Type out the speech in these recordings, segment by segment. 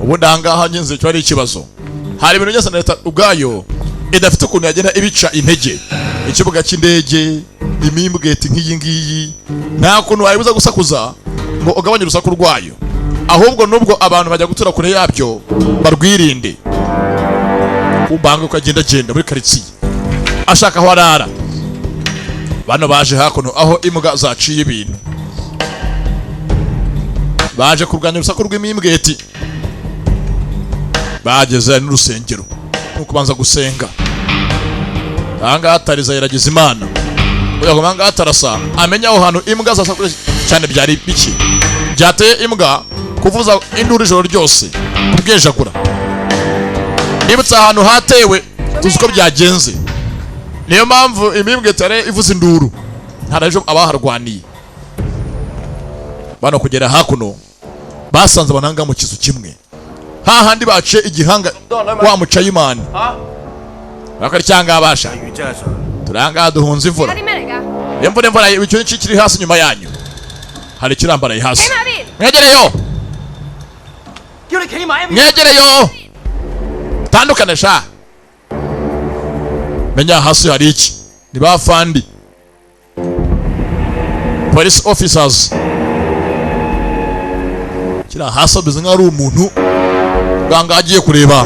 Ubundi ahangaha ngenzi cyo ari ikibazo, hari ibintu byose na leta ubwayo idafite ukuntu yagenda ibica intege. Ikibuga cy'indege, imimbweti nk'iyi ngiyi, nta kuntu wayibuza gusakuza ngo ugabanye urusaku rwayo, ahubwo nubwo abantu bajya gutura kure yabyo barwirinde. Kumbanga uko agenda agenda muri karitsiye ashaka aho arara. Bano baje hakuno aho imbwa zaciye ibintu, baje kurwanya urusaku rw'imimbweti. Bageze n'urusengero nuko banza gusenga. Ahangaha Tariza yeragiza Imana kugira ngo ahangaha Tarasa amenye aho hantu imbwa zasakuje cyane byari biki byateye imbwa kuvuza induru ijoro ryose kubwejagura. Nibutse ahantu hatewe tuzi uko byagenze, niyo mpamvu imimbweti yari ivuza induru ntaraje abaharwaniye. Bano kugera hakuno basanze abananga mu kizu kimwe hahandi baciye igihanga wa mucayimani bakora cyangwa abasha turanga duhunze imvura. Imvura imvura icyo kiri hasi nyuma yanyu hari kirambaraye hasi, mwegereyo mwegereyo tandukane sha. Menya hasi hari iki ni bafandi police officers kira hasi bize nka ari umuntu banga agiye kureba.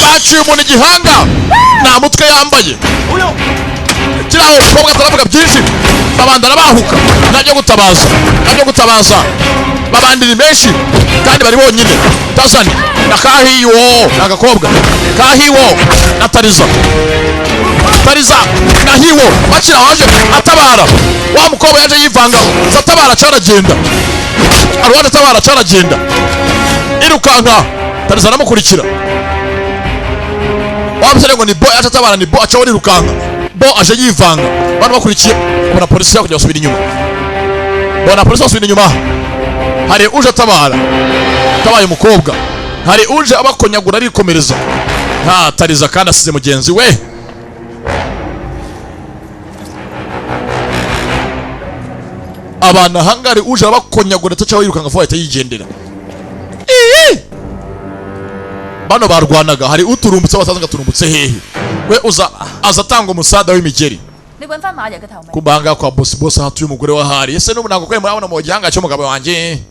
Baciye umuntu igihanga nta mutwe yambaye. Kiraho umukobwa ataravuga byinshi, babanda arabahuka nabyo gutabaza, nabyo gutabaza. Babandiri menshi kandi bari bonyine. Tazani na Kahiwo n'agakobwa Kahiwo na Tariza, Tariza na Hiwo bakira waje atabara. Wa mukobwa yaje yivanga atabara caragenda, arwana atabara caragenda irukanka. Tariza aramukurikira. Wa musore ngo ni bo yaje atabara, ni bo aca irukanka, bo aje yivanga. Bano bakurikiye bona polisi yakujya basubira inyuma, bona polisi basubira inyuma. Hari uje atabara tabaye umukobwa, hari uje abakonyagura arikomereza. Nta Tariza kandi asize mugenzi we. Abana hangari uje abakonyagura ataca yirukanga vuba ahita yigendera. Bano barwanaga hari uturumbutse basanzwe aturumbutse hehe we uza azatanga umusada w'imigeri. Kubanga kwa boss boss hatuye umugore wa hari ese n'ubu ntabwo murabona mu gihanga cy'umugabo wanjye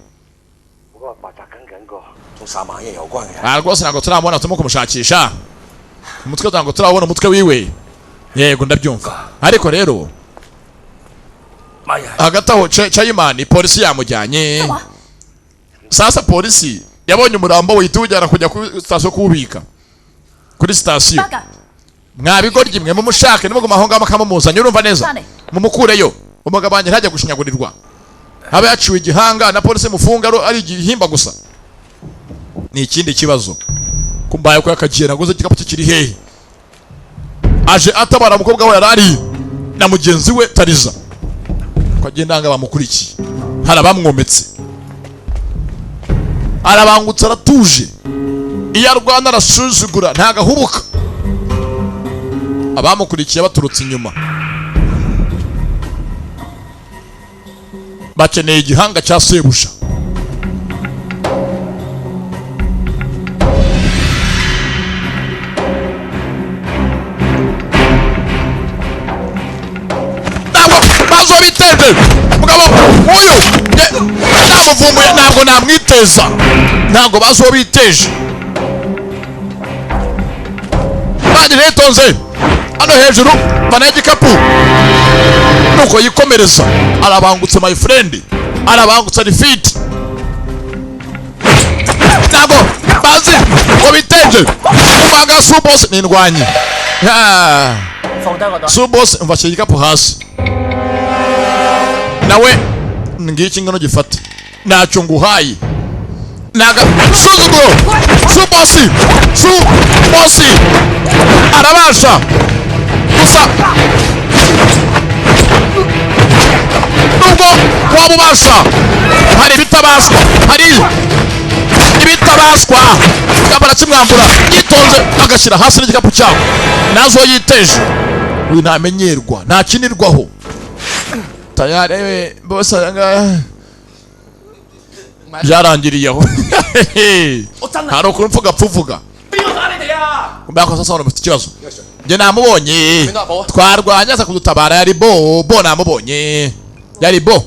rwose ntabwo turamubona, turimo kumushakisha umutwe ntabwo turabona umutwe wiwe. Yego ndabyumva, ariko rero hagati aho Chayimani polisi yamujyanye. Sasa polisi yabonye umurambo wihita kujya kuri sitasiyo kuwubika kuri sitasiyo. Mwabigoryi mwe mumushake nimuguma aho ngaho bakamumuzanye, urumva neza mumukureyo umugabo wanjye ntajya gushinyagurirwa, habe yaciwe igihanga na polisi mufunga ari igihimba gusa. Ni ikindi kibazo kumbaye ko yakagiye naguze igikapu kiri hehe. Aje atabara umukobwa we yarari na mugenzi we Tariza ko agenda nga bamukurikiye, hari abamwometse arabangutse aratuje, iyo arwana arasuzugura ntagahubuka. Abamukurikiye baturutse inyuma bakeneye igihanga cya sebusha. Ntabwo bazo biteje mugabo uyu namuvumbuye, ntabwo namwiteza, ntabwo bazo biteje. Baje hitonze hano hejuru bana igikapu nuko yikomereza. Arabangutse my friend, arabangutse ari fit, ntabwo bazi ngo biteje. Umanga subos ni ndwanyi subos mva igikapu hasi nawe ngiki ngano gifata ntacyo nguhaye naga suzuguro. Subosi subosi arabasha gusa nubwo wabubasha hari ibitabashwa, hari ibitabashwa. Barakimwambura yitonze agashyira hasi n'igikapu cyabo nazo yiteje. Uyu ntamenyerwa ntakinirwaho tayari bose anga 唔係 Byarangiriye aho. 我真係 Hari ukuntu mvuga pfa uvuga. 邊個打你哋啊？ Kumbe ko sasa mufite ikibazo. Njye namubonye, twarwanye aza kudutabara, yari bo bo, namubonye yari bo.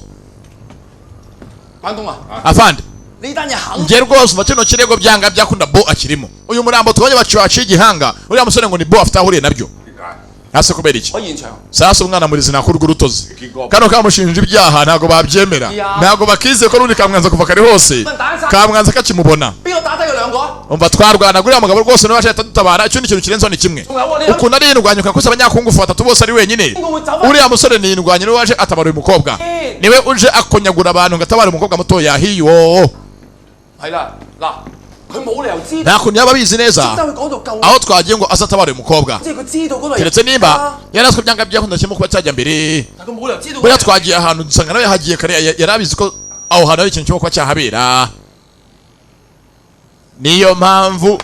關公啊， Afande, 呢單嘢肯 njye rwose umva kino kirego byanga byakunda bo akirimo. Uyu murambo tubonye baciye igihanga uriya musore ngo ni bo, afite aho ahuriye nabyo. Hasi kubera iki? 喺現場。 Sasa umwana murizi nakurwa urutozi kano kamushinja ibyaha, ntago babyemera, ntago bakize ko n'undi kamwanza kuva kare hose kamwanza kakimubona. 邊個打低佢兩個啊？ Umva, twarwana uriya mugabo rwose niwe waje dutabara. Icyo ni ikintu kirenzeho ni kimwe, ukuntu ari indwanyi ukakosa abanyakungufu batatu bose ari wenyine. Uriya musore ni indwanyi, niwe waje atabara uyu mukobwa, niwe uje akonyagura abantu ngo atabare umukobwa mutoya hiyo. 係啦，嗱，佢冇理由知， Nta kuntu yaba abizi neza 得佢講到夠， aho twagiye ngo aze atabare uyu mukobwa, 即係佢知道嗰度 keretse nimba yari azwi byanga byakunda kirimo kuba cyajya mbere. 但佢冇理由知道。 Buriya twagiye ahantu dusanga nawe yahagiye kare, yari abizi ko aho hantu hari ikintu kirimo kuba cyahabera. Niyo mpamvu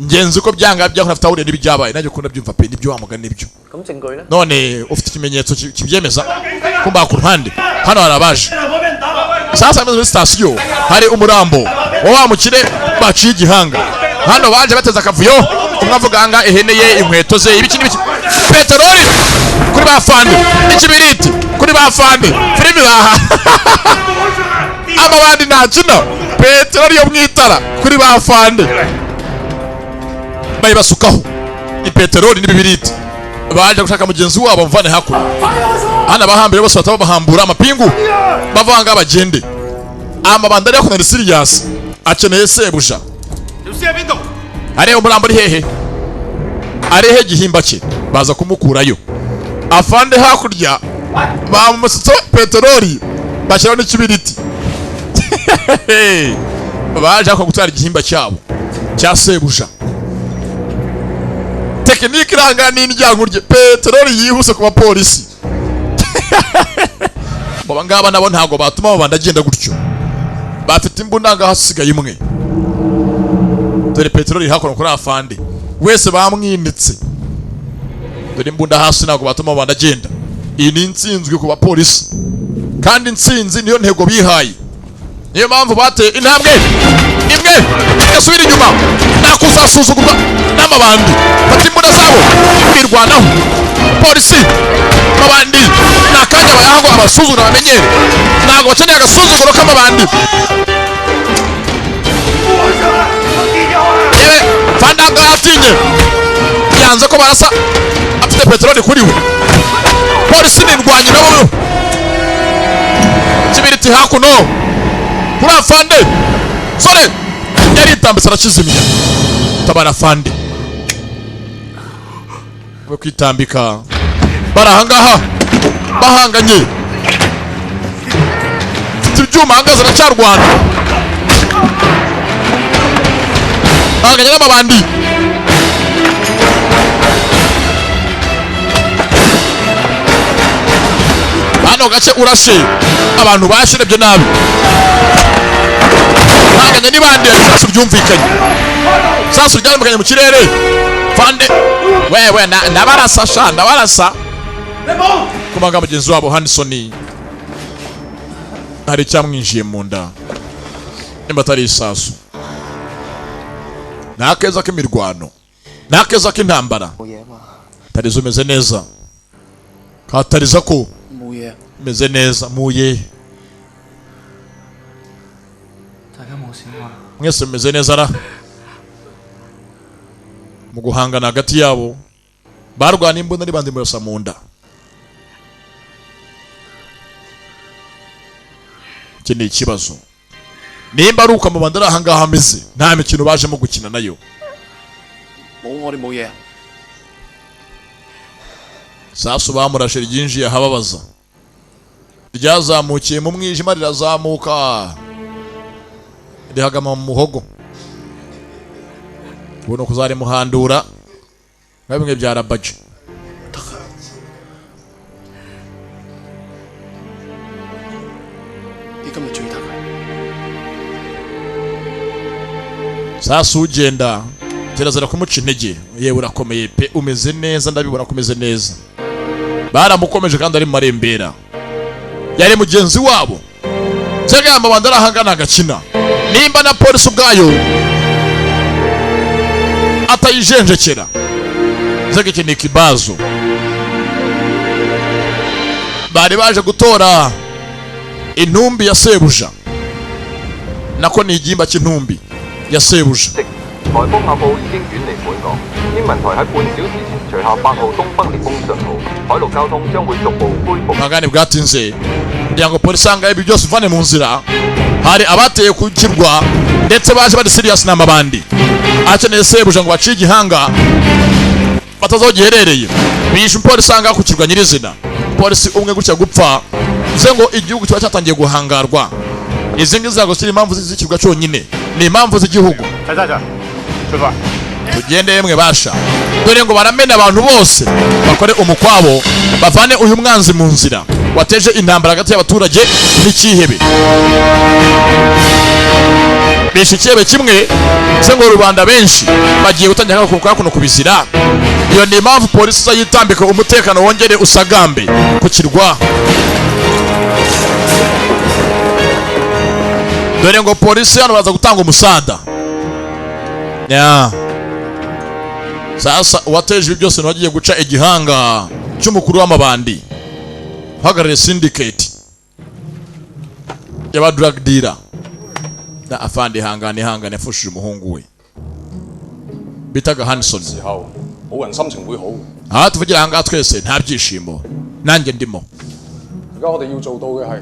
ngenzi ko byanga byakunda afite aho ahuriye n'ibyabaye. Nanjye ukunda byumva pe, nibyo wa mugani nibyo. 咁證據咧？ None ufite ikimenyetso kibyemeza? Kumba ku ruhande hano hari abaje. Sasa muri sitasiyo hari umurambo wa wa mukire baciye igihanga. Hano baje bateze akavuyo, umwe avuga nga ihene ye, inkweto ze, ibiki n'ibiki. Peteroli kuri ba fande, n'ikibiriti kuri ba fande, filimi baha amabandi ntakina. Peteroli yo mu itara kuri ba fande bayibasukaho, ni peteroli n'ibibiriti. Baje gushaka mugenzi wabo mvane hakuno. Hano abahambire bose bataba bahambura amapingu bavanga bagende. Amabanda ari hakuno ni serious, akeneye sebuja. 條屍喺邊度？ Areba umurambo ari hehe, ari he gihimba cye, baza kumukurayo. Afande hakurya bamusutseho peteroli bashyiraho n'ikibiriti. Baje hakuno gutwara igihimba cyabo cya sebuja. Tekinike iranga n'indyankurye, peteroli yihuse ku bapolisi. Aba ngaba nabo ntabwo batuma amabanda agenda gutyo, bafite imbunda ngaho hasigaye imwe. Dore peteroli hakuno kuri afande wese bamwinitse. Dore imbunda hasi, ntabwo batuma amabanda agenda. Iyi ni intsinzwi ku bapolisi, kandi intsinzi niyo ntego bihaye, niyo mpamvu bateye intambwe imwe igasubira inyuma. Nakuzasuzugurwa n'amabandi. Fata imbunda zabo birwanaho polisi mabandi ni akanya bayaha ngo abasuzugura bamenyere. Ntabwo bakeneye agasuzuguro k'amabandi. Yewe fandanga yatinye, yanze ko barasa, afite peteroli kuri we. Polisi ni indwanyi nabo. Kibiriti hakuno kuri afande sore yaritambitse arakizimya. Tabara afande we kwitambika. Bari ahangaha bahanganye, mfite ibyuma ahangaza aracyarwana, bahanganye n'amabandi. Hano gace urashe abantu bashirebye nabi, bahanganye n'ibandi. Isasu ryumvikanye, isasu ryarumvikanye mu kirere. Fande wewe ndabarasa sha, ndabarasa. Kumanga mugenzi wabo Hansoni hari icyamwinjiye mu nda, nimba atari isasu. Ni akeza k'imirwano, ni akeza k'intambara. 冇嘢嘛？ Tariza umeze neza katariza ko 冇嘢， umeze neza muye. 大家冇事嘛？ Mwese mumeze neza ra? Mu guhangana hagati yabo barwana imbunda n'ibandi murasa mu nda. Iki ni ikibazo nimba ari uko amabandi ari ahangaha ameze, nta mikino bajemo gukina nayo. 冇，我哋冇嘢。 Sasu bamurashe ryinjiye ahababaza, ryazamukiye mu mwijima rirazamuka rihagama mu muhogo. Ubona ko uzarimuhandura nka bimwe bya rabaji. 你今日最得佢。 Sasa ugenda kirazira kumuca intege. Yewe urakomeye pe, umeze neza, ndabibona ko umeze neza. Baramukomeje kandi ari mu marembera, yari mugenzi wabo. Bivuze ngo amabandi ari ahangana agakina, nimba na polisi ubwayo atayijenjekera. Bivuze ngo iki ni ikibazo. Bari baje gutora intumbi ya sebuja, nako ni igihimba cy'intumbi ya sebuja. 颱風阿布已經遠離本港，天文台喺半小時前除下8號東北烈風信號，海陸交通將會逐步恢復。 Magani bwatinze kugira ngo polisi ahangaha ibi byose uvane mu nzira. Hari abateye ku kirwa ndetse baje bari serious n'amabandi akeneye sebuja ngo baciye igihanga batazi aho giherereye. Bishe umupolisi ahangaha ku kirwa nyirizina. Polisi umwe gutya gupfa, bivuze ngo igihugu kiba cyatangiye guhangarwa. Izi ngizi ntabwo ziri impamvu z'ikirwa cyonyine, ni impamvu z'igihugu. 陈先生，出發。 Tugende yemwe basha. Dore ngo baramena abantu bose, bakore umukwabo, bavane uyu mwanzi mu nzira wateje intambara hagati y'abaturage n'ikihebe. Bishe ikihebe kimwe se, ngo rubanda benshi bagiye gutangira kuno kubizira. Iyo ni impamvu polisi iza yitambika umutekano wongere usagambe ku kirwa. Dore ngo polisi hano baza gutanga umusada ya. Sasa uwateje ibi byose wagiye guca igihanga cy'umukuru w'amabandi uhagarariye syndicate y'aba drug dealer na afande. Hangane hangane, yafushije umuhungu we bitaga Hanson. 時候冇人心情會好。 Aha tuvugira ahangaha twese nta byishimo, nanjye ndimo. 而家我哋要做到嘅係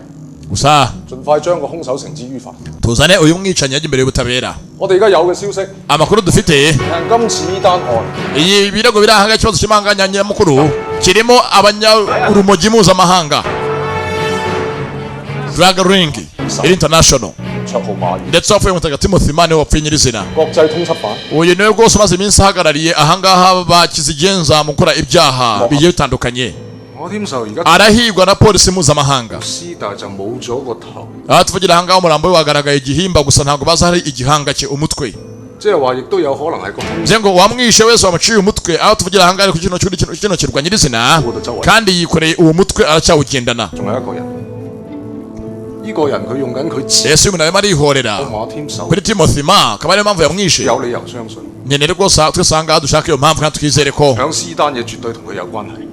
Gusa 盡快將個兇手繩之於法。 tuzane uyu mwicanyi ajya imbere y'ubutabera. 我哋而家有嘅消息 Amakuru dufite, 係今次呢單案 iyi birego biri ahangaha, ikibazo cy'imanganya nyamukuru kirimo abanyarumogi mpuzamahanga, drug ring international, 綽號馬爾 ndetse wapfuye mutagatifu Timothy Mane wapfuye nyirizina. 國際通緝犯。 Uyu niwe rwose umaze iminsi ahagarariye ahangaha bakizigenza mu gukora ibyaha bigiye bitandukanye. 我添壽而家 Arahigwa na polisi mpuzamahanga. 師大就冇咗個頭， Aha tuvugira ahangaha umurambo we wagaragaye igihimba gusa, ntabwo bazi hari igihanga cye, umutwe. 即係話亦都有可能係個兇 Bivuze ngo uwamwishe wese wamuciye umutwe. Aho tuvugira ahangaha ari ku kino kino kirwa nyirizina, kandi yikoreye uwo mutwe aracyawugendana. 仲有一個人，呢個人佢用緊佢自 Ese uyu muntu arimo arihorera 馬添壽 kuri Timothy Ma, akaba ariyo mpamvu yamwishe. 有理由相信， Nkeneye rwose twese ahangaha dushaka iyo mpamvu kandi twizere ko 響私單嘢絕對同佢有關係。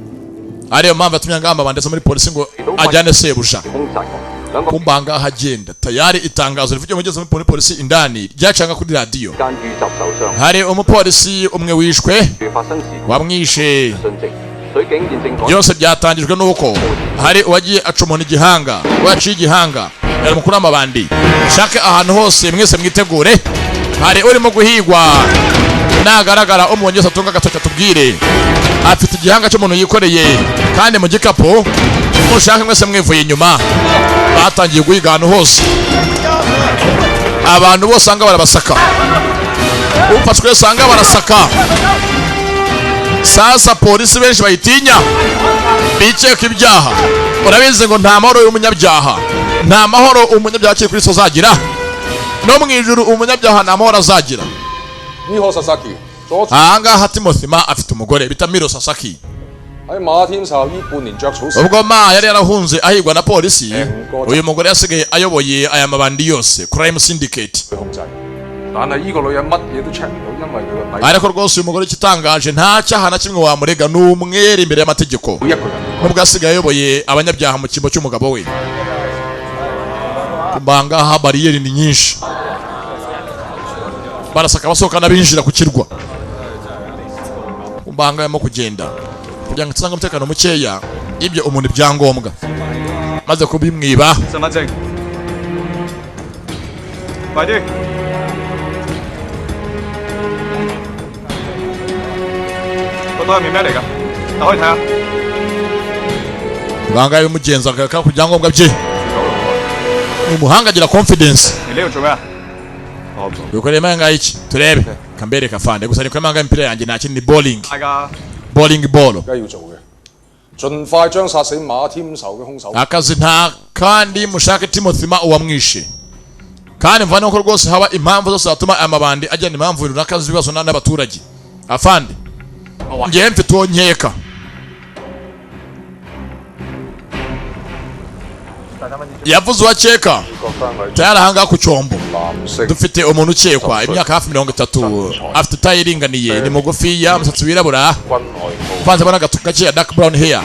ariyo mpamvu yatumye angamba ndetse muri polisi ngo ajyane sebuja. 兇殺案，兩個 Kumba ahangaha agenda tayari itangazo rivugiye mugeze muri polisi indani ryacanga kuri radiyo. 間遇襲受傷， Hari umupolisi umwe wishwe, 住發生事故 wamwishe. 訊息，水警現正趕 Byose byatangijwe n'uko hari uwagiye aca umuntu igihanga, waciye igihanga yari umukuru w'amabandi. Shake ahantu hose, mwese mwitegure, hari urimo guhigwa. Nagaragara umubonye wese atunga agatoki atubwire. Afite igihanga cy'umuntu yikoreye kandi mu gikapu. Mushake mwese mwivuye inyuma. Batangiye guhiga ahantu hose, abantu bose usanga barabasaka, ufashwe usanga barasaka. Sasa polisi benshi bayitinya, bikeka ibyaha. Urabizi ngo nta mahoro y'umunyabyaha, nta mahoro umunyabyaha akiri kuri isi azagira, no mu ijuru umunyabyaha nta mahoro azagira. 呢可 Sasaki 左 Ahangaha Timothy Ma afite umugore bita Miro Sasaki. 喺馬添壽呢半年着草時， Ubwo Ma yari yarahunze ahigwa na polisi, uyu mugore yasigaye ayoboye aya mabandi yose, crime syndicate. 佢控制，但係呢個女人乜嘢都 check 唔到，因為佢個底 Ariko rwose uyu mugore ikitangaje nta cyaha na kimwe wamurega, ni umwere imbere y'amategeko. 每一個人。 Nubwo asigaye ayoboye abanyabyaha mu cyimbo cy'umugabo we. Kumbangaha bariyeri ni nyinshi, barasaka abasohoka n'abinjira ku kirwa. Kumbanga yarimo kugenda kugira ngo tusange umutekano mukeya, ibyo umuntu ibyangombwa maze kubimwiba. 身份證，快啲！個袋入面咩嚟㗎？打開睇下。 Kubanga bimugenza akaka ku byangombwa bye, ni umuhanga, agira confidence. 你呢度做咩啊？我唔 Bikoreye imanga iki turebe kambereka afande gusa ni imanga y'imipira yanjye, nta kindi, ni bowling. 大㗎。 Bowling ball. 而家要做嘅，盡快將殺死馬添壽嘅兇手。 Akazi nta kandi, mushake Timothy Ma uwamwishe, kandi mvane ko rwose haba impamvu zose zatuma aya mabandi ajyana impamvu runaka z'ibibazo n'abaturage. Afande, ngewe mfite uwo nkeka. Yavuze uwakeka tayari ahangaha ku cyombo dufite umuntu ukekwa, imyaka hafi 30, afite taille iringaniye, ni mugufiya, umusatsi wirabura uvanzemo n'agatu gakeya, dark brown hair.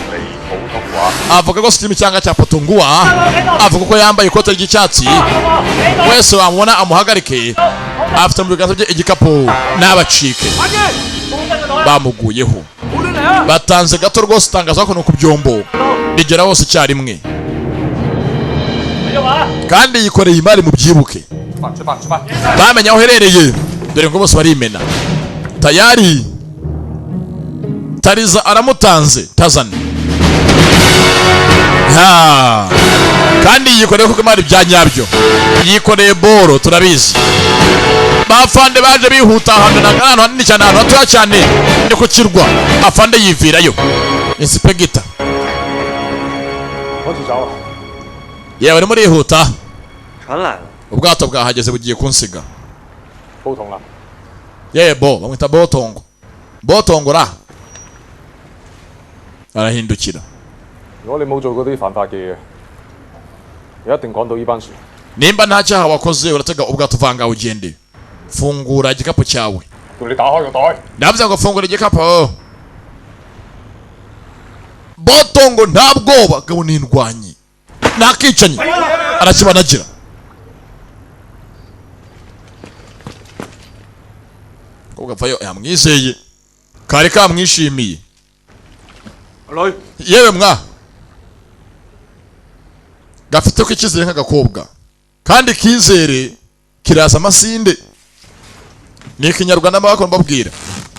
Avuga ko sitimi cyangwa cya potunguwa, avuga ko yambaye ikote ry'icyatsi. Wese wamubona amuhagarike. Afite mu biganza bye igikapu, n'abacike bamuguyeho. Batanze gato rwose itangazo ko ni ku byombo rigera hose icyarimwe, kandi yikoreye imari, mu byibuke bamenya aho uherereye. Dore ngo bose barimena tayari. Tariza aramutanze tazane ha, kandi yikoreye kuko imari bya nyabyo, yikoreye boro turabizi. Bafande baje bihuta ahantu na ahantu hanini cyane, ahantu hatoya cyane ni ku kirwa. Afande yivirayo inspector. 開始走啊！ Yewe, urimo urihuta. 船来了， Ubwato bwahageze, bugiye kunsiga. 煲筒啦！ Yewe bo bamwita Botongo, Botongo ra arahindukira. 如果你冇做嗰啲犯法嘅嘢，你一定趕到呢班船。 Nimba nta cyaha wakoze, uratega ubwato uvanga ugende. Fungura igikapu cyawe. 叫你打開個袋。 Ndavuze ngo fungura igikapu. Botongo nta bwoba, gabo ni indwanyi, ntakicanyi, arakibanagira. Kobwa avayo yamwizeye, kari kamwishimiye. 阿女， Yewe mwa gafite ko icyizere nk'agakobwa, kandi ikizere kiraza amasinde, ni ikinyarwanda mbakora mbabwira.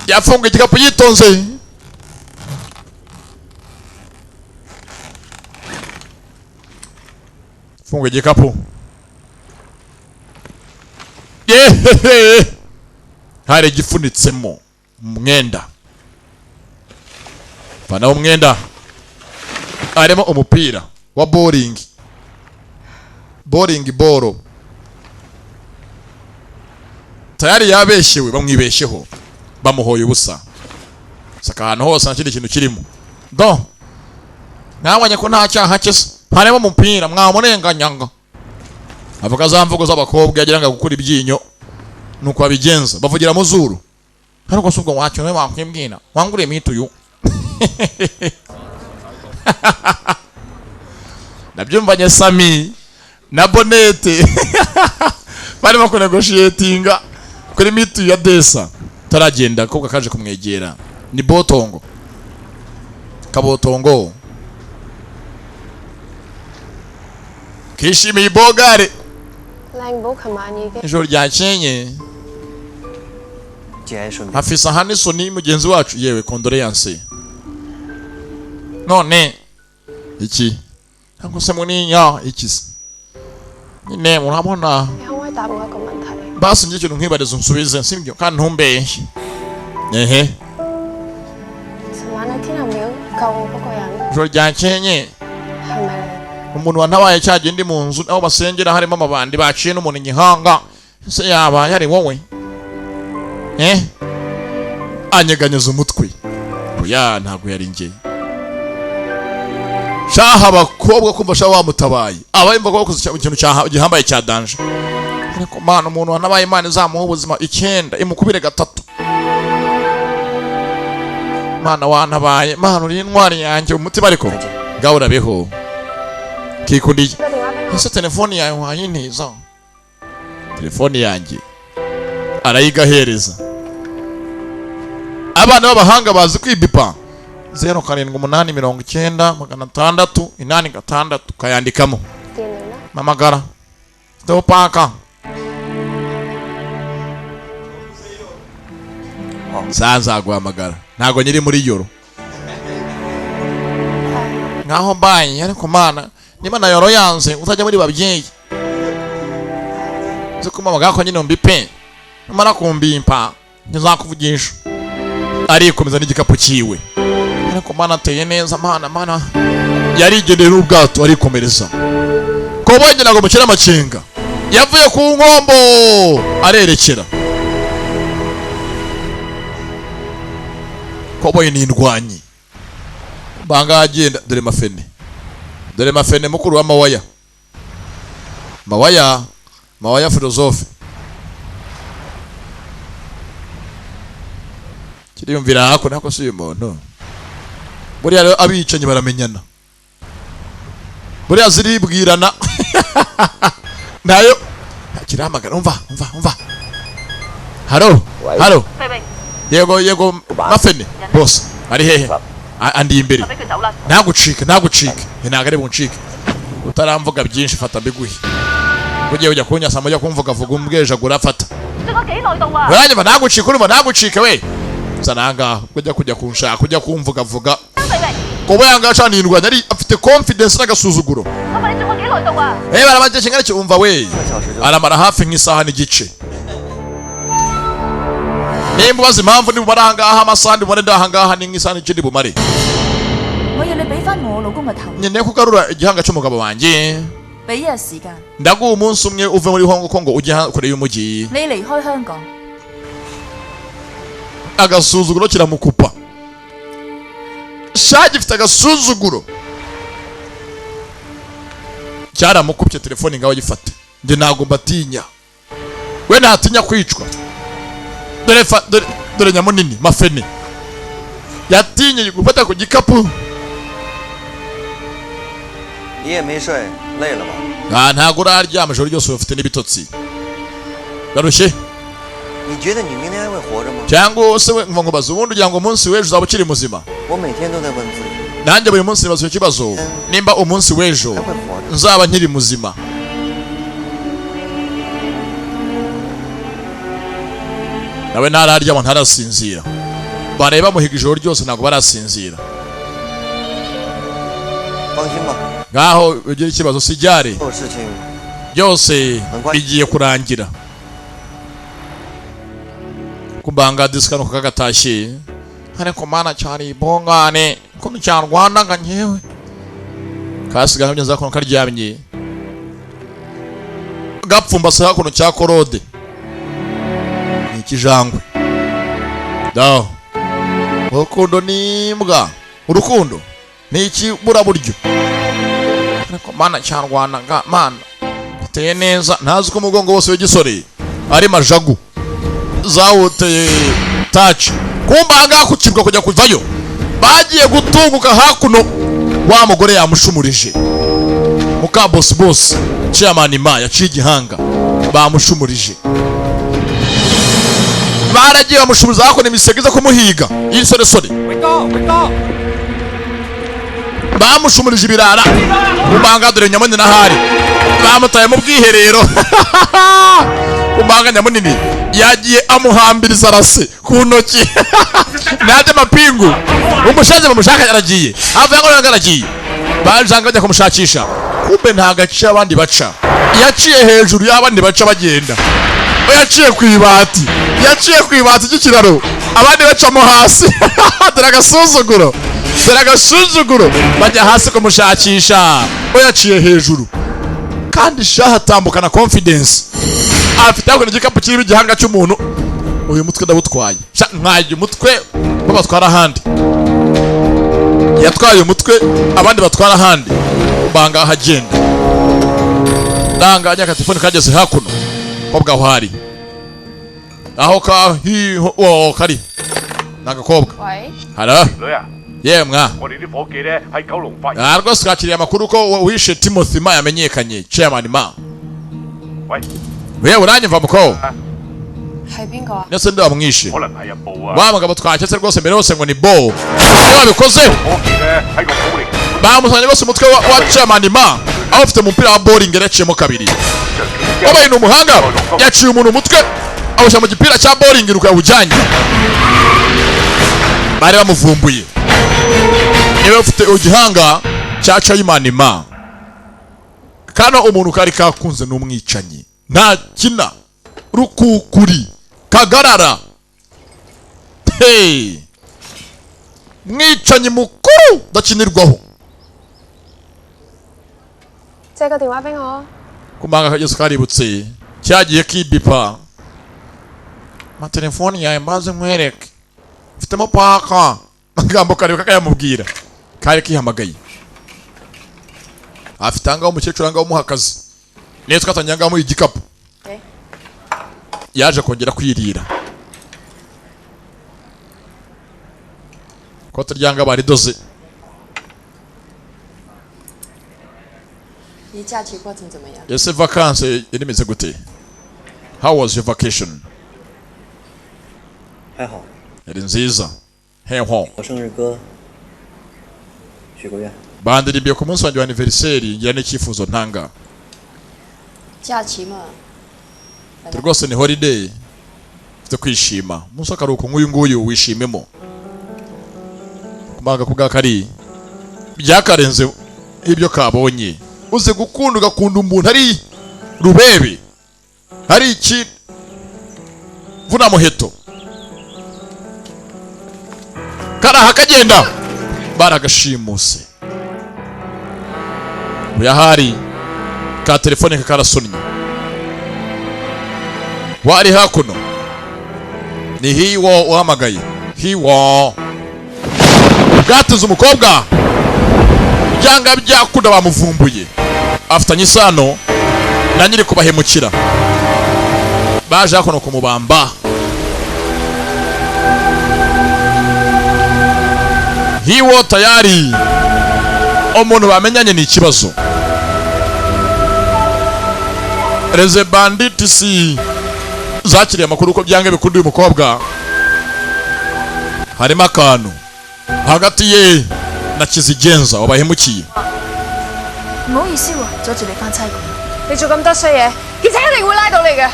Yafunguye igikapu yitonze. Funguye igikapu, yehehe, hari igifunitsemo umwenda. Vanaho umwenda, harimo umupira wa bowling, bowling ball. Tayari yabeshyewe, bamwibeshyeho, bamuhoye ubusa. Saka ahantu hose, nta kindi kintu kirimo. Do mwabonye ko nta cyaha cye se, harimo umupira, mwamurenganyanga. Avuga za mvugo z'abakobwa yagira ngo gukura ibyinyo nuko babigenza, bavugira mu zuru. Ariko si ubwo wacyo nawe wakwibwira wanguriye mituyu? Nabyumvanye Sami na Bonete barimo kunegoshiyetinga kuri mituyu ya desa. Taragenda akobwa kaje kumwegera, ni Botongo, Kabotongo kishimiye ibogare. 靚寶琴晚已經 Ijoro ryakeye 節哀順變。 Afisa Hanison mugenzi wacu, yewe, condoléance. None iki ntabwo se muninya iki se nyine murabona? 你可唔可以答我一個問題？ Basi njye ikintu nkwibariza unsubize, sibyo? Kandi ntumbeshye, ehe. 尋晚喺天后廟救我嗰個人 Ijoro ryakeye 係咪你？ umuntu wantabaye cyagiye ndi mu nzu aho basengera harimo amabandi baciye n'umuntu igihanga, ese yaba yari wowe? Eh, anyeganyeza umutwe, oya, ntabwo yari njye. Shaha abakobwa kumva shaha wamutabaye aba yumva ko bakoze ikintu gihambaye cya danger. Ariko mana, umuntu wanabaye, Imana izamuha ubuzima icyenda imukubire gatatu. Mana wantabaye, mana uri intwari yanjye umutima, ariko ngaho urabeho kikundiye. 個電話俾我。 Ese telefoni yawe wayintiza? Telefoni yanjye arayigahereza. Abana b'abahanga bazi kwibipa. 078 90 600 86, kayandikamo. 電聯啦。 Mamagara topaka nzaguhamagara, ntabwo nyiri muri yoro nkaho mbaye. Ariko mana, niba na yoro yanze uzajya muri babyeyi uzi kumamagara ko nyine mbipe, numara kumbimpa ntizakuvugisha. Arikomeza n'igikapu cyiwe. Ariko mana ateye neza, mana, mana. Yarigendeye n'ubwato arikomereza ko bongera ngo mukire amakenga. Yavuye ku nkombo arerekera. Koboyi ni indwanyi banga agenda. Dore mafene, dore mafene mukuru w'amawaya. Mawaya mawaya philosophe kiriyumvira hako nako si uyu muntu. Buriya rero abicanyi baramenyana, buriya ziribwirana. Nayo kirahamagara, umva umva umva, haro haro, yego yego mafene boss ari hehe? Andi imbere, ntagucike ntagucike, ntago ari buncike utaramvuga byinshi, fata mbiguhe. Ugiye ujya kunyasa mujya kumvuga vuga umbwejagura, fata uranyuma, ntagucike urumva, ntagucike we zananga kujya kujya kunshaka kujya kumvuga vuga kuba yanga canirwa ari afite confidence n'agasuzuguro. Barabanje kingana cyo umva we aramara hafi nk'isaha n'igice. Nimba ubaza impamvu ndi bumare ahangaha amasaha ndi bumare ndahangaha ni nk'isaha n'igice ndi bumare. Nkeneye kugarura igihanga cy'umugabo wanjye. Ndaguha umunsi umwe uve muri Hong Kong ujye kure y'umujyi. Agasuzuguro kiramukupa. Shaje ifite agasuzuguro. Cyaramukupye telefone ngaho gifate. Nge ntago mbatinya. We ntatinya kwicwa. Dore dore nyamunini mafene. Yatinye gufata ku gikapu. Ntago uraryama ijoro ryose ufite n'ibitotsi. Garushye. Cyangwa se we ngo baza ubundi ugira ngo umunsi w'ejo uzaba ukiri muzima. Nanjye buri munsi nibaza ikibazo nimba umunsi w'ejo nzaba nkiri muzima. Nawe ntararyama ntarasinzira. Bareba muhiga ijoro ryose ntabwo barasinzira. Ngaho ugira ikibazo sijyare. Byose bigiye kurangira. Kubanga diska no kagatashye ariko mana cyari bongane ko cyarwana nga nyewe kasiga nkabye nzakono karyamye gapfumbase hakuno cya korode ni ikijangwe daho. Urukundo nimbwa, urukundo ni ikibura buryo, ariko mana cyarwana nga mana giteye neza. Ntazi ko umugongo wose w'igisore ari majagu zawuteye touch kumbanga kukirwa kujya kuvayo. Bagiye gutunguka hakuno wa mugore yamushumurije muka boss boss chairman ma yaciye igihanga bamushumurije. Baragiye bamushumuriza hakuno imisego iza kumuhiga y'isoresore. Bamushumurije ibirara kumbanga dore nyamunini nahari bamutaye mu bwiherero. Kumbanga nyamunini yagiye amuhambiriza arase ku ntoki nade mapingu. Umushaje bamushaka yaragiye avuye ngo yaragiye bajanga bajya kumushakisha, kumbe nta gace abandi baca, yaciye hejuru y'abandi baca bagenda. Yaciye ku ibati, yaciye ku ibati ry'ikiraro abandi bacamo hasi. Dore agasuzuguro, dore agasuzuguro, bajya hasi kumushakisha, yaciye hejuru. Kandi shaha atambukana confidence, afite aho igikapu kirimo igihanga cy'umuntu. Uyu mutwe ndabutwaye nkaye umutwe babatwara ahandi, yatwaye umutwe abandi batwara ahandi. Banga ahagenda ndanganya telefone kageze hakuno kobwa aho hari aho ka hi o kari nagakobwa. Haro yemwa rwose twakiriye amakuru ko wishe Timothy Ma yamenyekanye chairman Ma. Wewe uranyumva muko? Nese ndo amwishe. Wa mugabo twaketse rwose mbere hose ngo ni bo. Iyo babikoze bamusanye rwose umutwe wa chairman Ma aho ufite umupira wa bowling yaraciyemo kabiri. Wabaye ni umuhanga yaciye umuntu umutwe awushyira mu gipira cya bowling ruka yawujyanye. Bari bamuvumbuye. Niwe ufite igihanga cya chairman Ma. Kano umuntu kari kakunze n'umwicanyi nta kina rukukuri kagarara. Hey, mwicanyi mukuru dakinirwaho. Kumanga kageze kaributse cyagiye kibipa ma telefone yawe mbaze nkwereke mfitemo paka. Amagambo karibuka kayamubwira kari kihamagaye. Afite angaho umukecuru angaho umuha akazi. Niyo twatangiramo igikapu. Yaje kongera kwirira. Kote ryanga baridoze. 你假期过程怎么样？ Ese vacances yari gute? How was your vacation? 还好。 Yari nziza. Heho. 我生日歌许过愿。 Bandirimbiye ku munsi wanjye wa anniversaire ngira n'icyifuzo ntanga. 假期嘛。 Rwose ni holiday. Ufite kwishima. Umunsi w'akaruhuko nk'uyu nguyu wishimemo. Kumaga kubwa kari byakarenze ibyo kabonye. Uze gukunda ugakunda umuntu ari rubebe. Hari iki vuna muheto. Karaha kagenda baragashimuse. Uyahari ka telefone karasunnye. Wari hakuno. Ni hiwo uhamagaye. Hiwo. Bwatuze umukobwa. Byanga byakunda bamuvumbuye. Afitanye isano na nyiri kubahemukira. Baje hakuno kumubamba. Hiwo tayari. Umuntu bamenyanye ni ikibazo. Reze bandits zakiriye amakuru ko byange bikunda uyu mukobwa. Harimo akantu hagati ye na Kizigenza wabahemukiye. 唔好意思喎，阻住你翻差館。 你做咁多衰嘢，警察一定會拉到你嘅。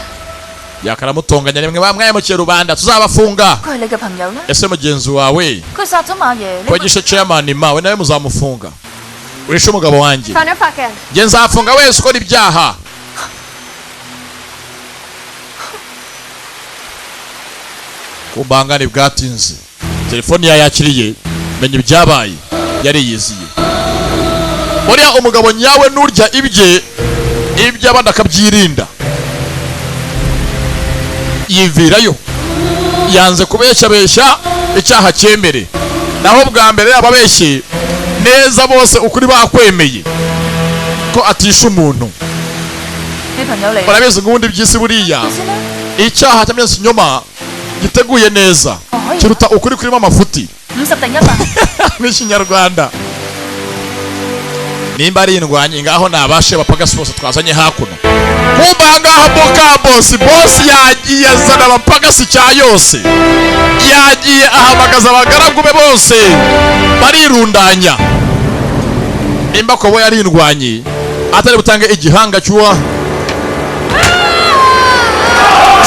Yakaramutonganya rimwe bamwahemukiye rubanda tuzabafunga. 佢係你嘅朋友咧？ Ese mugenzi wawe 佢殺咗馬爺， ko gishe chairman ma we nawe muzamufunga. Wishe umugabo wanjye. 犯咗法嘅人。 Nge nzafunga wese ukora ibyaha. Kumbangane bwatinze. Telefoni yayakiriye menya ibyabaye yariyiziye. Buriya umugabo nyawe nurya ibye ibyo abandi akabyirinda. Yivirayo. Yanze kubeshya besha icyaha cyemere. Naho bwa mbere ababeshye neza bose ukuri bakwemeye ko atisha umuntu. 你朋友嚟。 Barabizi ngubundi byisi buriya. Icyaha cyamye inyoma giteguye neza kiruta ukuri kurimo amafuti. 50定100。 N'ikinyarwanda. Nimba ari indwanyi ngaho nabashe bapagasi bose twazanye hakuno. Kumba ngaha boka boss boss yagiye azana abapagasi cya yose. Yagiye ahamagaza abagaragu be bose barirundanya. Nimba ko bo yari indwanyi atari butange igihanga cyuwa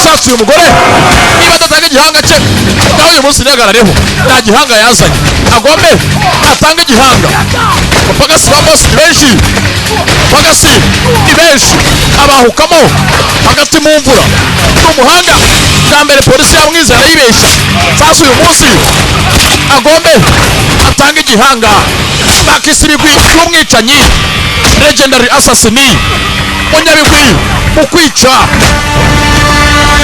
Shatse uyu mugore niba adatanga igihanga cye nawe uyu munsi nihagarareho nta gihanga yazanye agombe atange igihanga. Abapagasi ba boss ni benshi, abapagasi ni benshi abahukamo hagati mu mvura n'umuhanda. Bwa mbere polisi yamwizera arayibeshya. Sasa uyu munsi agombe atange igihanga. Bakisi ibigwi by'umwicanyi legendary assassin munyabigwi mu kwica.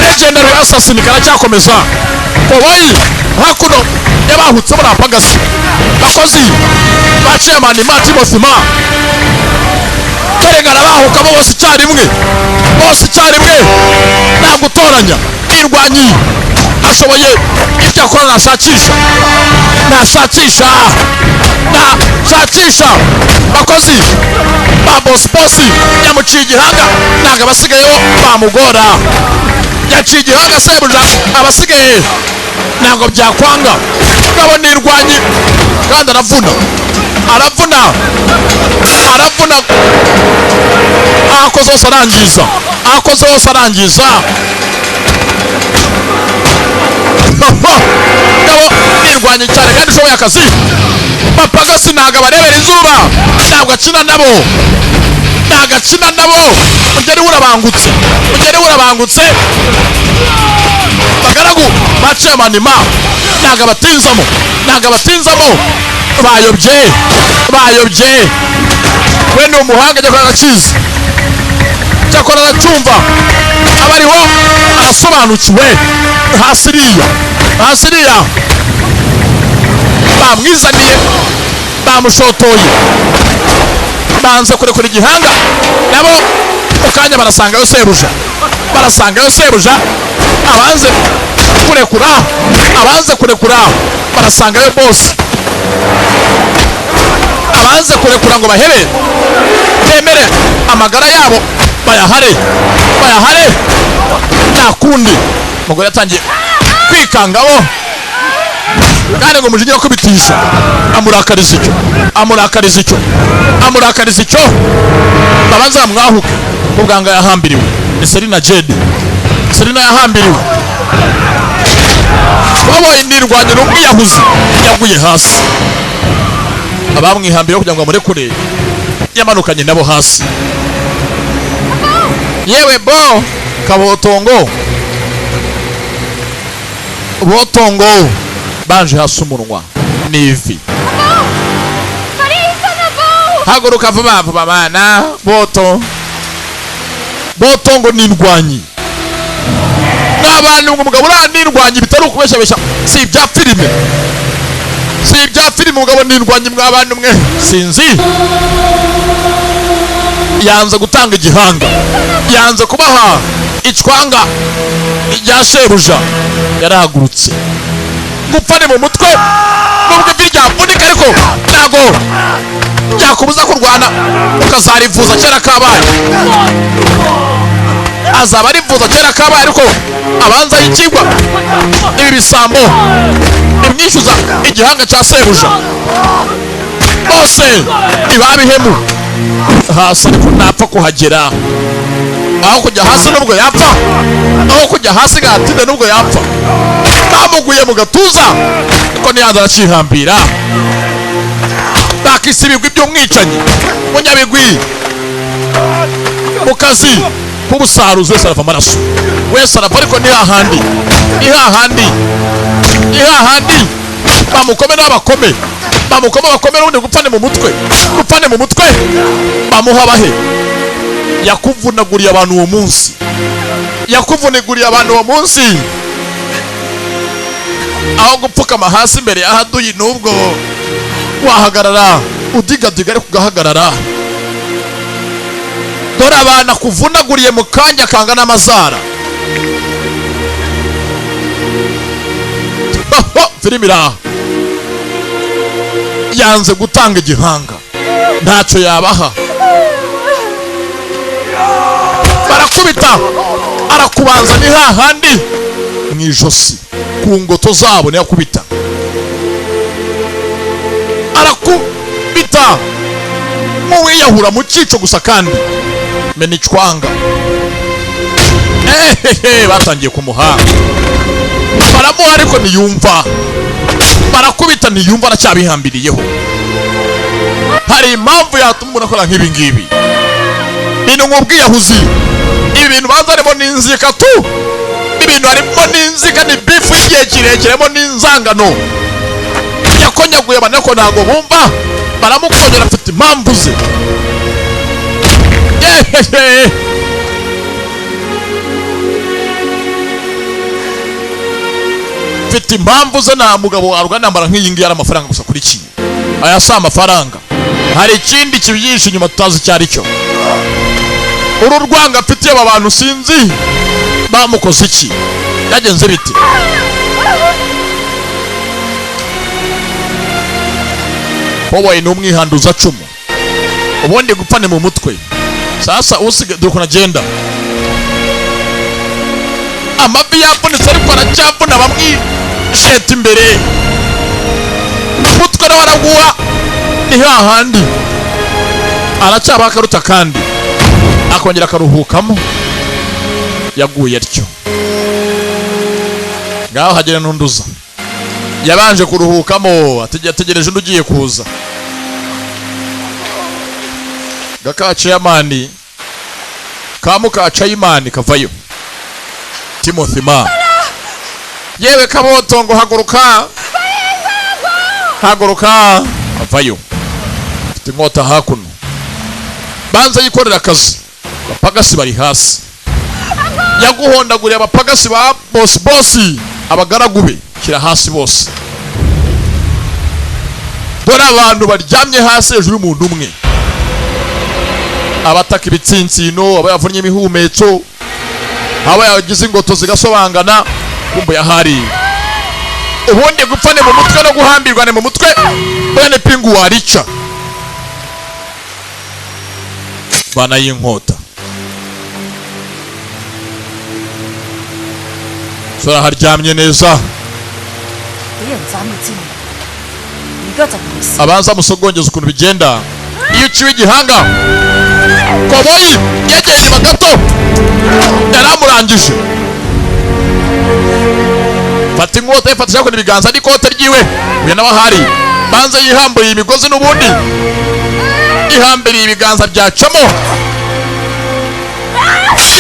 Legendary assassin karacyakomeza. Koboyi hakuno yabahutse muri apagasi. Bakozi ba chairman ma Timothy ma karengana bahukamo bose icyarimwe. Bose icyarimwe nta gutoranya. Irwanyi ashoboye ibyo akora nashakisha. Nashakisha. Nashakisha. Bakozi ba boss boss yamuciye igihanga ntabwo abasigayeho bamugora. Yaciye igihanga sebuja abasigaye ntabwo byakwanga. Ngabo nirwanyi kandi aravuna. Aravuna. Aravuna. Akoze hose arangiza. Akoze hose arangiza. Ngabo nirwanye cyane kandi ushoboye akazi. Bapagasi ntabwo abarebera izuba. Ntabwo akina nabo. Ntabwo akina nabo. Mugeri urabangutse. Mugeri urabangutse. Bagaragu ba chairman ma ntabwo abatinzamo. Ntabwo abatinzamo. Bayobye. Bayobye. We ni umuhanga ajya kwa gakizi. Cyakora aracyumva. Abariho arasobanukiwe. Hasiriya. Hasiriya. Bamwizaniye. Bamushotoye. Banze kurekura igihanga nabo mu kanya barasangayo sebuja, barasangayo sebuja. Abanze kurekura, abanze kurekura, barasangayo bosi. Abanze kurekura ngo bahebe bemere amagara yabo bayahare, bayahare, nta kundi. Umugore yatangiye kwikangamo kandi ngo umujinya kubitisha amurakariza icyo, amurakariza icyo, amurakariza icyo. Babanza bamwahuke ubwanga yahambiriwe. Ni Selina Jade, Selina yahambiriwe. Babaye nirwanyira umwiyahuzi yaguye hasi. Abamwihambiriye kugira ngo bamurekure yamanukanye nabo hasi. Yewe bo kabotongo botongo banje hasi umunwa n'ivi. Haguruka vuba vuba mana boto botongo nindwanyi n'abantu ngo umugabo uranirwanya bitari ukubeshabesha, si ibya filime, si ibya filime. Umugabo nindwanyi mw'abantu mwe sinzi. Yanze gutanga igihanga, yanze kubaha icwanga rya shebuja. Yarahagurutse gupfa ni mu mutwe, nubwo ivi ryavunika ariko ntago byakubuza kurwana ukazarivuza kera kabaye. Azaba arivuza kera kabaye, ariko abanza yikigwa ibi bisambo bimwishyuza igihanga cya sebuja. Bose ntibabihemu hasi, ariko ntapfa kuhagera. Aho kujya hasi nubwo yapfa, aho kujya hasi gatinde nubwo yapfa. Bamuguye mu gatuza ko niyanze aracihambira. Bakise ibigwi by'umwicanyi munyabigwi mu kazi k'ubusaruzi. Wese arava amaraso, wese arava, ariko ni hahandi, ni hahandi, ni hahandi. Bamukome n'abakome, bamukome abakome, n'ubundi gupfane mu mutwe, gupfane mu mutwe. Bamuha bahe yakuvunaguriye abantu uwo munsi, yakuvunaguriye abantu uwo munsi. Aho gupfukama hasi imbere y'ahaduyi nubwo wahagarara udigadiga, ariko ugahagarara. Dore abantu akuvunaguriye mu kanya kangana n'amazara. Filime iraha. Yanze gutanga igihanga, ntacyo yabaha. Barakubita, arakubanza ni hahandi mu ijosi ku ngoto zabo niyo akubita, arakubita nk'uwiyahura mu cyico gusa. Kandi mena icwanga. Ehehe, batangiye kumuha, baramuha ariko ntiyumva. Barakubita ntiyumva, aracyabihambiriyeho. Hari impamvu yatuma umuntu akora nk'ibi ngibi. Ni nk'ubwiyahuzi. Ibi bintu banza harimo n'inzika tu, ibintu harimo n'inzika, ni bifu y'igihe kirekire, harimo n'inzangano. Yakonyaguye abantu ariko ntabwo bumva, baramukonyera, afite impamvu ze. Yehehe, mfite impamvu ze. Nta mugabo warwana intambara nk'iyi ngiyi ari amafaranga gusa akurikiye. Aya si amafaranga, hari ikindi kibyihishe inyuma tutazi icyo ari cyo. Uru rwanga afitiye aba bantu sinzi bamukoze iki, byagenze bite. Wowe ni umwihanduza cumu, ubundi gupfa ni mu mutwe. Sasa usiga dore ukuntu agenda, amavi yavunitse ariko aracyavuna bamwisheta imbere. Umutwe nawe araguha ni hahandi, aracyabaho akaruta kandi akongera akaruhukamo. Yaguye atyo ngaho hagera n'unduza. Yabanje kuruhukamo ategereje undi ugiye kuza. Gaka chairman kamuka chayimani kavayo. Timothy ma yewe kaboto ngo haguruka, haguruka. Avayo afite inkota hakuno, banza yikorera akazi. Abapagasi bari hasi, yaguhondaguriye abapagasi ba bosi bosi, abagaragu be shyira hasi bose. Dore abantu baryamye hasi hejuru y'umuntu umwe. Abataka ibitsinsino, aba yavunnye imihumetso, aba yagize ingoto zigasobangana, kumbe yahari. Ubundi gupfa ni mu mutwe no guhambirwa ni mu mutwe, bene pingu warica. Bana y'inkota. Sora haryamye neza. 俾人斬佢之後，而家就唔係事。 Abanza musogongeza ukuntu bigenda. Iyo uciwe igihanga, koboyi yegeye inyuma gato, yaramurangije. Fata inkota yifatisha kuri ibiganza n'ikote ryiwe. Uyu nawe ahari banza yihambuye imigozi n'ubundi ihambiriye ibiganza byacamo.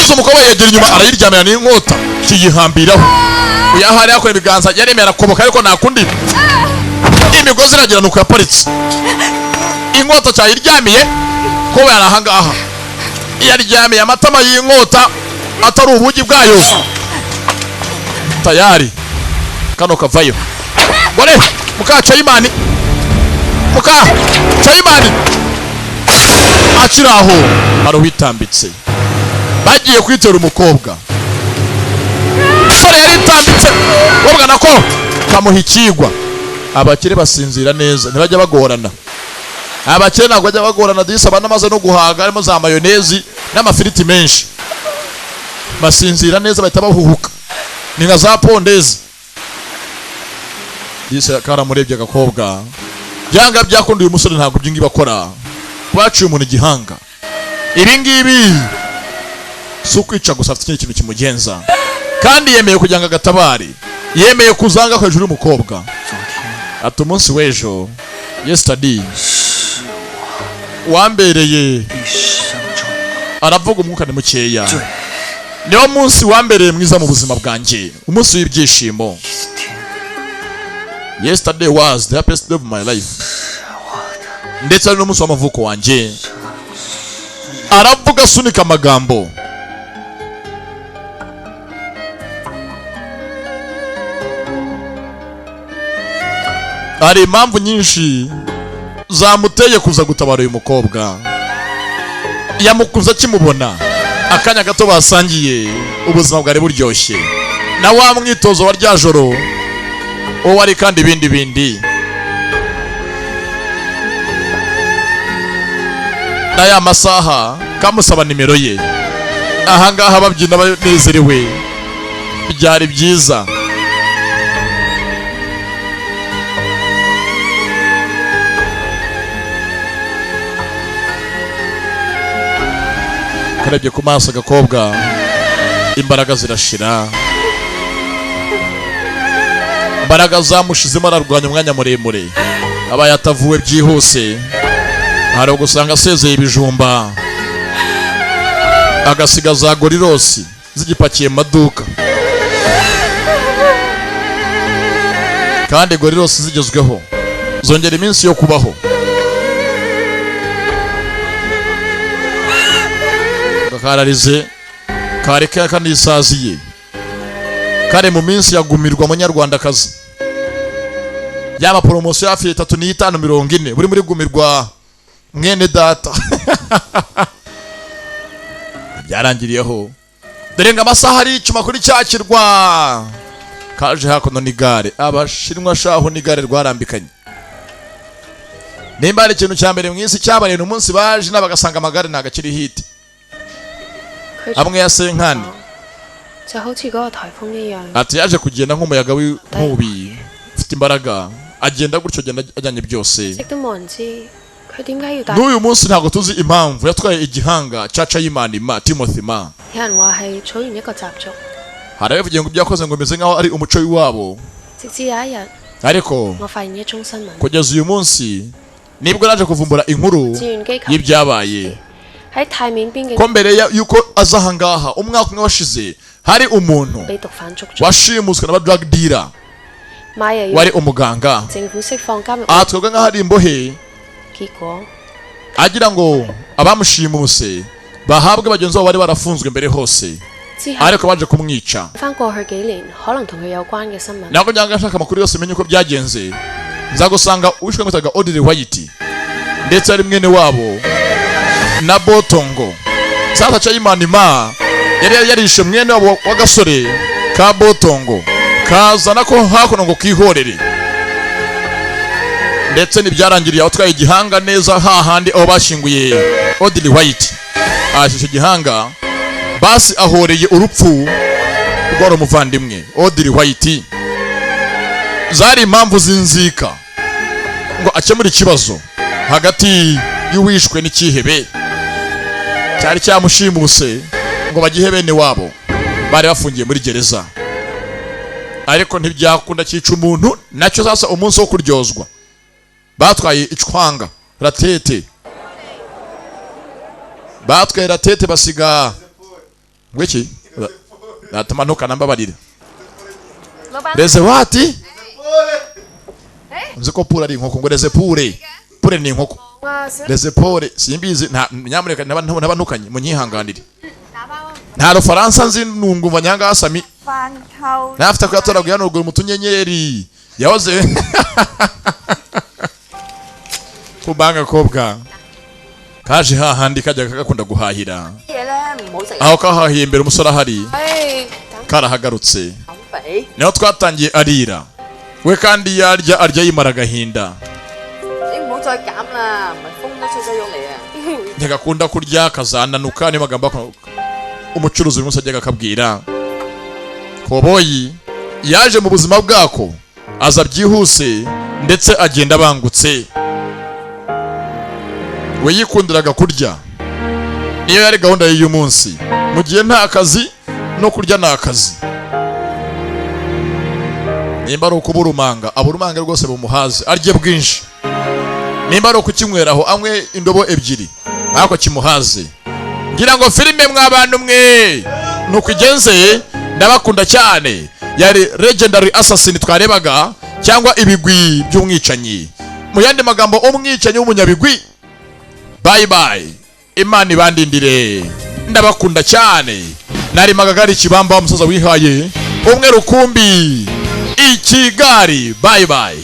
Izo umukobwa yegera inyuma arayiryamira n'inkota kiyihambiraho. Uyu ahari yakora ibiganza yaremeye arakoboka, ariko nta kundi imigozi iragira nuko yaparitse inkota cyayiryamiye. Kuba yari ahangaha yaryamiye amatama y'inkota atari ubugi bwayo tayari kano kavayo. Gore muka Chayimani, muka Chayimani akiri aho hari uwitambitse bagiye kwitera umukobwa. Sore yaritambitse babwana ko kamuha ikigwa. Abakire basinzira neza ntibajya bagorana. Abakire ntabwo bajya bagorana disi, abana amaze no guhaga harimo za mayonezi n'amafiriti menshi, basinzira neza bahita bahuhuka ni nka za pondezi. Disi karamurebye agakobwa byanga byakunda. Uyu musore ntabwo ibyo ngibi akora, baciye umuntu igihanga. Ibi ngibi si ukwica gusa, afite ikindi kintu kimugenza, kandi yemeye kugira ngo agatabare, yemeye kuzanga hejuru y'umukobwa. Ati umunsi w'ejo, yesterday, wambereye, aravuga umwuka ni mukeya, niwo munsi wambereye mwiza mu buzima bwanjye, umunsi w'ibyishimo. Yesterday was the happiest day of my life, ndetse ari n'umunsi w'amavuko wanjye. Aravuga asunika amagambo. Hari impamvu nyinshi zamuteye kuza gutabara uyu mukobwa. Yamukuze akimubona, akanya gato basangiye ubuzima bwari buryoshye, na wa mwitozo wa rya joro uwo ari kandi ibindi bindi, na ya masaha kamusaba nimero ye. Ahangaha babyina banezerewe, byari byiza. Karebye ku maso agakobwa, imbaraga zirashira, imbaraga zamushizemo, ararwanya umwanya muremure, abaye atavuwe byihuse hari ugusanga asezeye ibijumba, agasiga za gorirosi zigipakiye mu maduka, kandi gorirosi zigezweho zongera iminsi yo kubaho. Kararize kareka kanisaziye kare mu minsi yagumirwa munyarwandakazi, yaba poromosiyo hafi 3 n'itanu 40 buri muri gumirwa mwene data. Byarangiriyeho dore ngo amasaha ari icuma kuri cyakirwa kaje hakuno n'igare. Abashinwa shaho n'igare rwarambikanye. Nimba ari ikintu cya mbere mu isi cyabaye umunsi baje n'abagasanga amagare ntagakiri hit amwe ya senkani. 就好似嗰個颱風一樣， Ati yaje kugenda nk'umuyaga w'inkubi ufite imbaraga, agenda gutyo agenda ajyanye byose. 亦都冇人知佢點解要帶。 N'uyu munsi ntabwo tuzi impamvu yatwaye igihanga cya Chayimani Ma Timothy Ma. 有人話係草原一個習俗， Hari abavugiye ngo ibyo yakoze ngo bimeze nk'aho ari umuco w'iwabo, 直至有一日 ariko 我發現一宗新聞， kugeza uyu munsi nibwo naje kuvumbura inkuru 志願機構 y'ibyabaye 喺泰緬邊境 ko mbere y'uko aza ahangaha umwaka umwe washize hari umuntu 被毒販捉咗， washimuswe n'aba drug dealer 買又要 wari umuganga. 政府釋放監獄， Aha twebwe nk'aho ari imbohe, 結果 agira ngo abamushimuse bahabwe bagenzi babo bari barafunzwe mbere hose, 之後 ariko baje kumwica. 翻過去幾年可能同佢有關嘅新聞， Ntabwo njyanga nshaka amakuru yose menye uko byagenze, nza gusanga uwishwe witaga Audrey White ndetse ari mwene wabo Na Botongo. Sasa Chairman Ma yari yarishe mwene wabo w'agasore ka Botongo, kazana ko hakuno ngo kihorere. Ndetse ntibyarangiriye aho, twaye igihanga neza hahandi aho bashyinguye Audrey White. Ashyushye igihanga, basi ahoreye urupfu rwari umuvandimwe Audrey White. Zari impamvu z'inzika ngo akemure ikibazo hagati y'uwishwe n'ikihebe cyari cyamushimuse ngo bagihe bene wabo bari bafungiye muri gereza, ariko ntibyakunda, cyica umuntu nacyo. Sasa umunsi wo kuryozwa, batwaye icwanga ratete, batwaye ratete basiga ngwiki natamanuka. Nambabarira, reze wati nzi ko pure ari inkoko, ngo reze pure, pure ni inkoko, reze pore simbizi. Nta nyamuneka ntaba ntukanye, munyihanganire, nta rufaransa nzi. Nungumva nyangasami 飯後 ntafite kuyatoraguye hano ruguru mu tunyenyeri yahoze kubanga kobwa kaje hahandi kajya gakunda guhahira. 啲嘢咧唔好食。 Aho kahahiye imbere umusore ahari. 唉，等 Karahagarutse. 減肥。 Niho twatangiye arira we, kandi yarya arya yimara agahinda. 你唔好再減啦，唔係風都吹得喐你啊！ Ntigakunda kurya kazananuka, niyo magambo umucuruzi uyu munsi ajyaga akabwira. Koboyi yaje mu buzima bwako aza byihuse ndetse agenda abangutse. We yikundiraga kurya, niyo yari gahunda y'uyu munsi. Mu gihe nta kazi, no kurya ni akazi. Nimba ari ukuburumanga, aburumanga rwose bumuhaze, arye bwinshi. Nimba ari ukukinyweraho, anywe indobo ebyiri ariko kimuhaze. Ngira ngo filime mwa bantu mwe nuko igenze. Ndabakunda cyane. Yari Legendary Assassin twarebaga, cyangwa ibigwi by'umwicanyi, mu yandi magambo umwicanyi w'umunyabigwi. Bye bye, Imana ibandindire, ndabakunda cyane. Nari Magagari Kibamba, umusaza wihaye umwe rukumbi i Kigali. Bye bye.